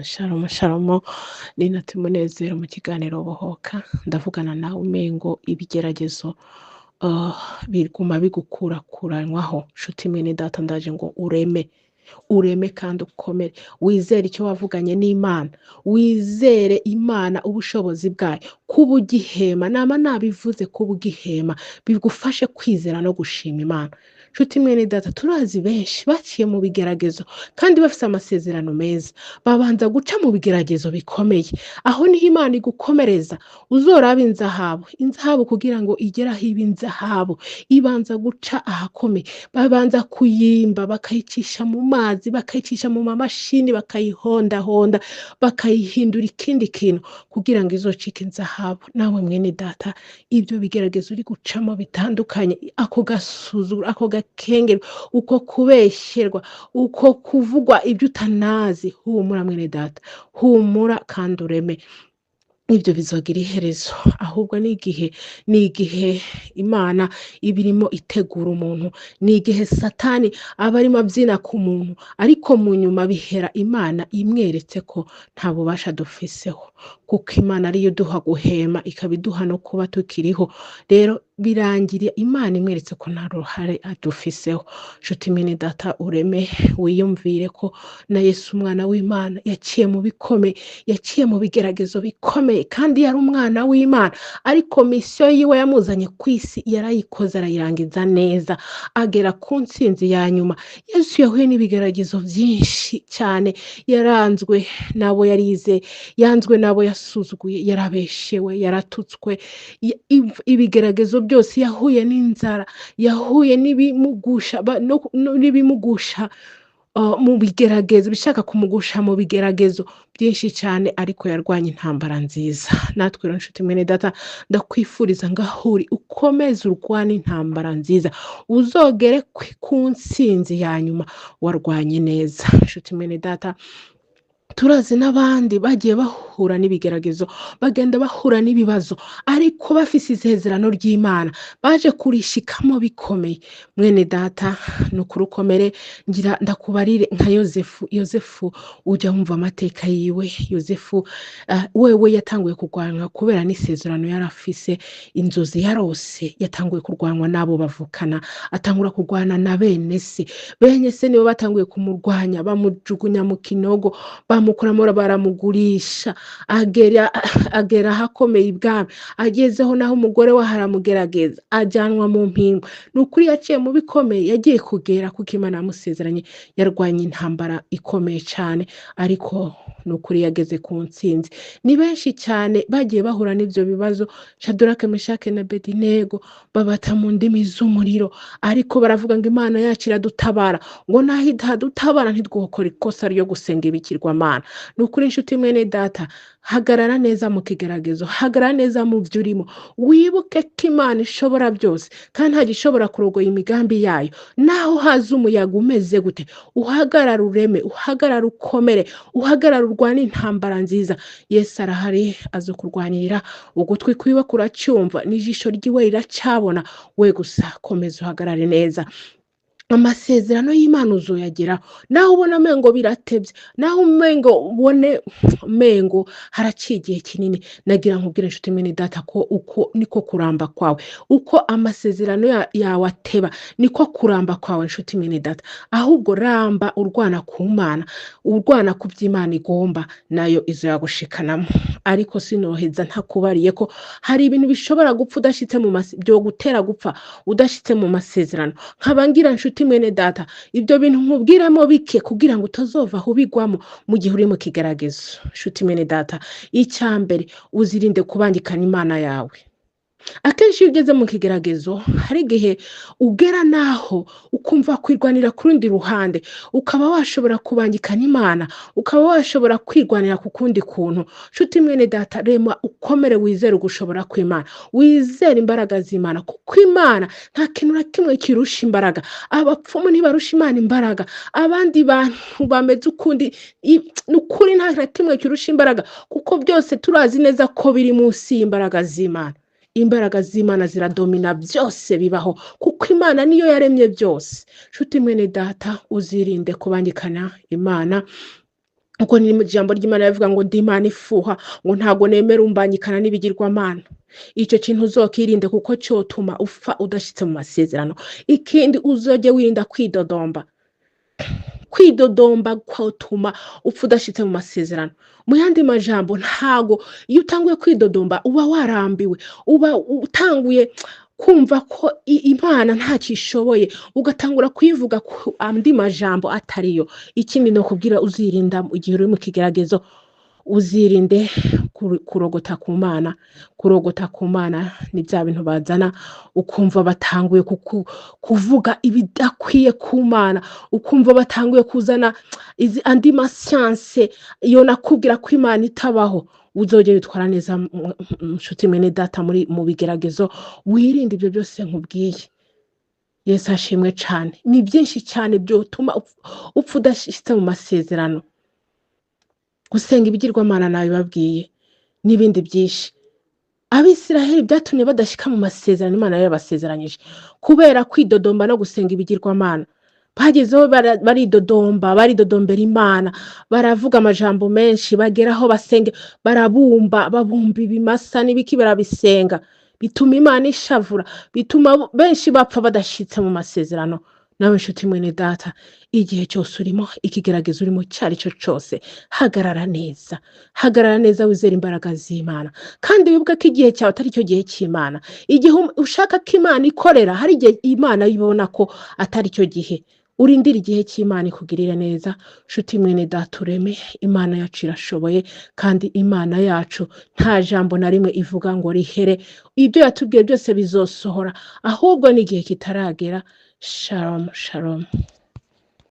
Shalom shalom, ni Nati Munezero mu kiganiro Bohoka, ndavugana nawe umengo ibigeragezo biguma bigukurakuranwaho. Nshuti mwene data, ndaje ngo ureme, ureme kandi ukomere, wizere icyo wavuganye n'Imana, wizere Imana ubushobozi bwayo, kuba ugihema, nama nabivuze, kuba ugihema bigufashe kwizera no gushima Imana. Nshuti mwene data, turazi benshi baciye mu bigeragezo kandi bafise amasezerano meza, babanza guca mu bigeragezo bikomeye. Aho niho Imana igukomereza. Uzoraba inzahabu, inzahabu kugira ngo igere aho iba inzahabu ibanza guca ahakomeye, babanza kuyimba, bakayicisha mu mazi, bakayicisha mu mamashini, bakayihondahonda, bakayihindura ikindi kintu kugira ngo izocike inzahabu. Nawe mwene data, ibyo bigeragezo uri gucamo bitandukanye, ako gasuzuguro, ako gakengero, uko kubeshyerwa, uko kuvugwa ibyo utanazi, humura mwene data, humura kandi ureme, ibyo bizogira iherezo. Ahubwo ni igihe Imana iba irimo itegura umuntu, ni igihe Satani aba arimo abyina ku muntu, ariko mu nyuma bihera Imana imweretse ko nta bubasha dufiseho, kuko Imana ariyo iduha guhema, ikaba iduha no kuba tukiriho. Rero birangira Imana imweretse ko nta ruhare adufiseho. Nshuti mwene data, ureme, wiyumvire ko na Yesu umwana w'Imana yaciye mu bikomeye, yaciye mu bigeragezo bikomeye, kandi yari umwana w'Imana, ariko mission yiwe yamuzanye ku isi yarayikoze, arayirangiza neza, agera ku ntsinzi ya nyuma. Yesu yahuye n'ibigeragezo byinshi cyane, yaranzwe n'abo yarize, yanzwe n'abo yasuzuguye, yarabeshewe, yaratutswe, ibigeragezo byose, yahuye n'inzara, yahuye n'ibimugusha n'ibimugusha mu bigeragezo, bishaka kumugusha mu bigeragezo byinshi cyane, ariko yarwanye intambara nziza. Natwe rero, nshuti mwene data, ndakwifuriza ngahuri ukomeze urwane intambara nziza, uzogere ku ntsinzi ya nyuma warwanye neza. Nshuti mwene data, turazi n'abandi bagiye bahura n'ibigeragezo, bagenda bahura n'ibibazo, ariko bafise isezerano ry'Imana, baje kurishikamo bikomeye. Mwene data, ni ukuri ukomere. Ngira ndakubarire nka Yosefu. Yosefu ujya wumva amateka yiwe. Yosefu wewe yatanguye kurwanywa kubera n'isezerano yari afise, inzozi yarose. Yatanguye kurwanywa n'abo bavukana, atangura kurwana na bene se. Bene se nibo batanguye kumurwanya, bamujugunya mu kinogo, bamukuramo, baramugurisha, agera ahakomeye ibwami. Agezeho naho umugore we aramugerageza, ajyanwa mu mpingo. Ni ukuri yaciye mu bikomeye, yagiye kugera kuko Imana yamusezeranye. Yarwanye intambara ikomeye cyane, ariko ni ukuri yageze ku ntsinzi. Ni benshi cyane bagiye bahura n'ibyo bibazo. Shadurake, Meshake na Bedinego babata mu ndimi z'umuriro, ariko baravuga ngo Imana yacu iradutabara, ngo naho itadutabara ntitwokora ikosa ryo gusenga ibigirwamana. Ni ukuri, inshuti mwene data, hagarara neza mu kigeragezo, hagarara neza mu byo urimo, wibuke ko Imana ishobora byose kandi nta gishobora kurogoya imigambi yayo. Naho haza umuyaga umeze gute, uhagarara ureme, uhagarara ukomere, uhagarara urwane intambara nziza. Yesu arahari, aza kurwanirira. Ugutwi kwiwe kuracyumva n'ijisho ryiwe riracyabona. We gusa komeza uhagarare neza, amasezerano y'Imana uzoyageraho. Naho ubona umengo biratevye, naho umengo ubone umengo haraciye igihe kinini, nagira nkubwire, inshuti mwene data, ko uko niko kuramba kwawe. Uko amasezerano yawe ateba niko kuramba kwawe, inshuti mwene data. Ahubwo ramba urwana ku Mana, urwana ku by'Imana igomba, nayo izoyagushikanamo. Ariko sinoheza ntakubariye ko hari ibintu bishobora gupfa udashitse mu byo gutera gupfa udashitse mu masezerano. Nkaba ngira, nshuti mwene data, ibyo bintu nkubwiramo bike kugira ngo utazova aho ubigwamo mu gihe uri mu kigeragezo. Nshuti mwene data, icya mbere, uzirinde kubangikana Imana yawe. Akenshi iyo ugeze mu kigeragezo, hari igihe ugera n'aho ukumva kwirwanira ku rundi ruhande, ukaba washobora kubangikana Imana, ukaba washobora kwirwanira ku kundi kuntu. Nshuti mwene data, rema ukomere, wizere ugushobora kw'Imana, wizere imbaraga z'Imana, kuko Imana nta kintu na kimwe kirusha imbaraga. Abapfumu ntibarusha Imana imbaraga, abandi bantu bameze ukundi, ni ukuri nta na kimwe kirusha imbaraga, kuko byose turazi neza ko biri munsi y'imbaraga z'Imana. Imbaraga z'Imana ziradomina byose bibaho, kuko Imana niyo yaremye byose. Nshuti mwene data, uzirinde kubangikana Imana. Kuko ni ijambo ry'Imana rivuga ngo ndi Imana ifuha, ngo ntago nemera umbangikana n'ibigirwamana. Icyo kintu uzokirinde kuko cyotuma upfa udashitse mu masezerano. Ikindi, uzoje wirinda kwidodomba. Kwidodomba kwotuma upfa udashitse mu masezerano. Mu yandi majambo, ntago iyo utanguye kwidodomba uba warambiwe, uba utanguye kumva ko Imana ntacyo ishoboye, ugatangura kuyivuga ku andi majambo atariyo. Ikindi ni ukubwira, uzirinda igihe uri mu kigeragezo, uzirinde kurogota ku Mana. Kurogota ku Mana ni bya bintu bazana ukumva batanguye kuvuga ibidakwiye ku Mana, ukumva batanguye kuzana izi andi masiyanse iyo nakubwira ko Imana itabaho. Uzogera witwara neza, nshuti mwene data, muri mu bigeragezo, wirinde ibyo byose nkubwiye. Yesu ashimwe cane. Ni byinshi cyane byotuma upfa udashitse mu masezerano. Gusenga ibigirwamana nabibabwiye, n'ibindi byinshi. Abisiraheli byatumye badashika mu masezerano Imana yabasezeranyije kubera kwidodomba no gusenga ibigirwamana. Bagezeho baridodomba, baridodombera Imana, baravuga amajambo menshi, bageraho basenge, barabumba, babumba ibimasa n'ibiki, barabisenga, bituma Imana ishavura, bituma benshi bapfa badashitse mu masezerano. Nawe nshuti mwene data, igihe cyose urimo ikigeragezo, urimo icyo ari cyo cyose, hagarara neza, hagarara neza, wizere imbaraga z'Imana, kandi wibuke ko igihe cyawe atari cyo gihe cy'Imana. Igihe ushaka ko Imana ikorera, hari igihe Imana ibona ko atari cyo gihe. Urindire igihe cy'Imana ikugirire neza. Nshuti mwene data, ureme, Imana yacu irashoboye, kandi Imana yacu nta jambo na rimwe ivuga ngo rihere. Ibyo yatubwiye byose bizosohora, ahubwo n'igihe kitaragera. Shalom, shalom.